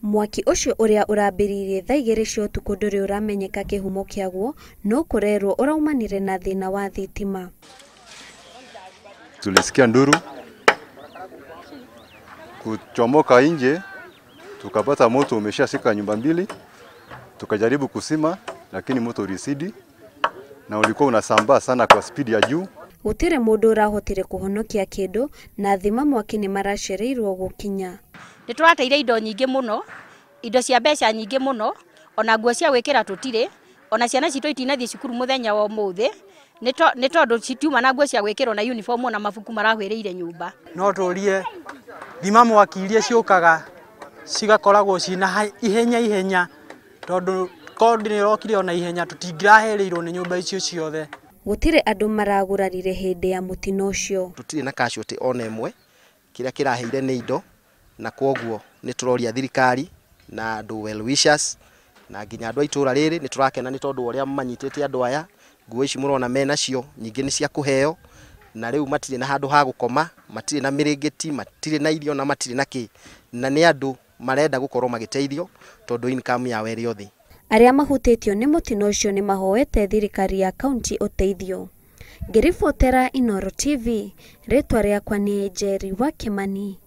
Mwaki ũcio ũrĩa ũrambĩrĩirie thaa 2 cia ũtukũ ndũrĩ ũramenyeka kĩhumo kĩaguo, no kũrerwo ũraumanire na thĩna wa thitima. Tulisikia nduru kuchomoka nje, tukapata moto umeshashika nyumba mbili, tukajaribu kusima lakini moto ulisidi na ulikuwa unasambaa sana kwa spidi ya juu. Gũtirĩ mũndũ ũrahotire kũhonokia kĩndũ na thima mwaki nĩ maracereirwo gũkinya. Nĩ tũrateire indo nyingĩ mũno, indo cia mbeca nyingĩ mũno, ona nguo cia gwĩkĩra tũtirĩ, ona ciana citũ itinathiĩ cukuru mũthenya wa ũmũthĩ, nĩ tondũ citiuma na nguo cia gwĩkĩrwo na uniform ona mabuku marahwĩrĩire nyũmba. No tũrie thima mwaki iria ciũkaga cigakoragwo cina ihenya ihenya, tondũ kodi nĩ ĩrokire ona ihenya tũtingĩraherĩirwo nĩ nyũmba icio ciothe. Gũtirĩ andũ maragurarire hĩndĩ ya mũtino ũcio. Tũtirĩ na casualty ona ĩmwe, kĩrĩa kĩraheire nĩ indo, na kwoguo nĩ tũroria thirikari na andũ well wishers na nginya andũ a itũra rĩrĩ. Nĩ tũrakena nĩ tondũ ũrĩa manyitĩte andũ aya, nguo ici mũrona menacio nyingĩ nĩ cia kũheo, na rĩu matirĩ na handũ ha gũkoma, matirĩ na mĩrĩngĩti, matirĩ na irio na matirĩ na kĩ, na nĩ andũ marenda gũkorwo magĩteithio tondũ income yao ĩrĩ o thĩ. Arĩa mahutĩtio nĩ mũtino ũcio nĩ mahoete thirikari ya kaunti ũteithio. Ngĩribotera Inooro TV, rĩtwa rĩakwa nĩ Njeri wa Kimani.